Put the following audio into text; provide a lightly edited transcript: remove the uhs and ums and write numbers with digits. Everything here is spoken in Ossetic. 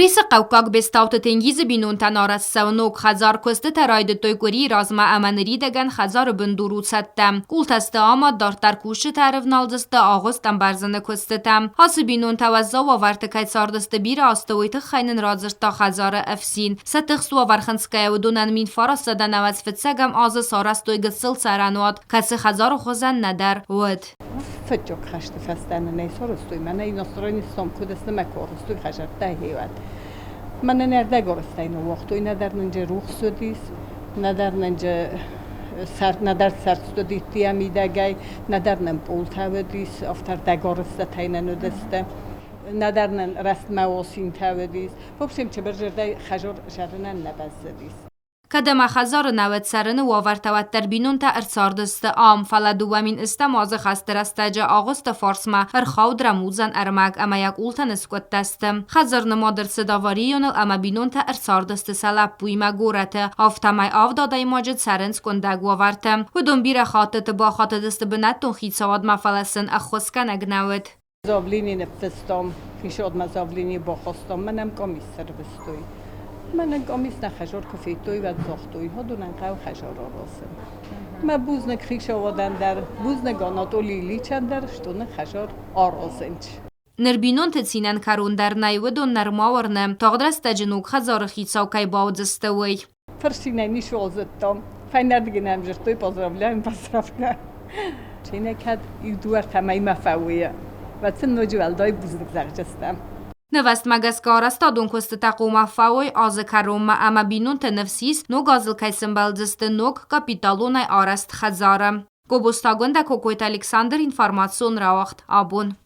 Присы хъӕуккаг Бестауты Тенгизы бинонтӕн арӕзт цӕуы ног хӕдзар. Куыстытӕ райдыдтой къуырийы размӕ ӕмӕ ныридӕгӕн хӕдзары бындур у цӕттӕ. Къултӕ сты амад, дарддӕр кусджытӕ ӕрывналдзысты агъуыст ӕмбӕрзыны куыстытӕм. Ацы бинонтӕ уӕззау уавӕрты кӕй цардысты бирӕ азты, уый тыххӕй нын радзырдта хӕдзары ӕфсин. Сӕ тыхст уавӕр хынцгӕйӕ уыдонӕн 1990 фыццӕгӕм азы сарӕзтой гыццыл цӕрӕнуат, кӕцы хӕдзары хуызӕн нӕдӕр уыд. Фыццаг хӕсты фӕстӕ нын ӕй сарӕзтой, мӕнӕ иностранный сом куыд ӕсты корыстой хӕдзӕрттӕ хеуат. Мӕнӕн ӕрдӕгорыстӕй ныууагътой, нӕдӕр нын же рухс уыдис, нӕдӕр нын же нӕдӕр сӕрст уыдис мидӕгӕй, нӕдӕр нын пъолтӕ уыдис, афтӕ ӕрдӕгорыстӕй нын уыдысты, нӕдӕр нын рӕстмӕ осинтӕ уыдис. В общем, чыбыр зӕрдӕй хӕзор зӕрынӕн нӕ бӕззыдис. Кӕд ӕмӕ хӕдзары науӕд цӕрыны уавӕртӕ уӕддӕр бинонтӕ ӕрцардысты ам, фӕлӕ 2000 азы хӕсты рӕстӕджы агъуысты фарсмӕ ӕрхауд рӕмудзӕн ӕрмӕг ӕмӕ йӕ къултӕ ныскъуыдтӕ сты. Хӕдзар нымад ӕрцыд аварийоныл ӕмӕ бинонтӕ ӕрцардысты сӕ лӕппуимӕ горӕты. Афтӕмӕй авд адӕймаджы цӕрынц къуындӕг уавӕрты. Уыдон бирӕ хӕттыты бахатыдысты бынӕттон хицауадмӕ, фӕлӕ сын ӕххуысгӕнӕг нӕ уыд. Заявление ныффыстам, хицауадмӕ заявление бахастам, мӕнӕн къамис сӕрвыстой. Мӕнӕн къамис нӕ хӕзар куы федтой, уӕд загътой, уыдонӕн хъӕуы хӕзар аразын. Мӕ бузныг хицауадӕн дӕр, бузныг Анатолий Ильичӕн дӕр, что нын хӕзар аразынц. Ныр бинонты цинӕн кӕрон дӕр нӕй, уыдон нырма уырны, тагъд рӕстӕджы ног хӕдзары хицау кӕй бауыдзысты, уый. Фырцинӕй ницыуал зыдтам. Фӕйнӕрдыгӕй нӕм дзырдтой поздравляем, поздравляем. Чи кӕд иу дыууӕ-ӕртӕ мӕймӕ фӕуы, уӕд сын ноджы уӕлдай бузныг зӕгъдзыстӕм. Нывӕзтмӕ гӕсгӕ арӕзтадон куыстытӕ хъуамӕ фӕуой азы кӕронмӕ ӕмӕ бинонты ныфс ис, ног азыл кӕй сӕмбӕлдзысты ног капиталонӕй арӕзт хӕдзары. Гобозтагондӕ Кокойты Александр информацион рауагъд абон.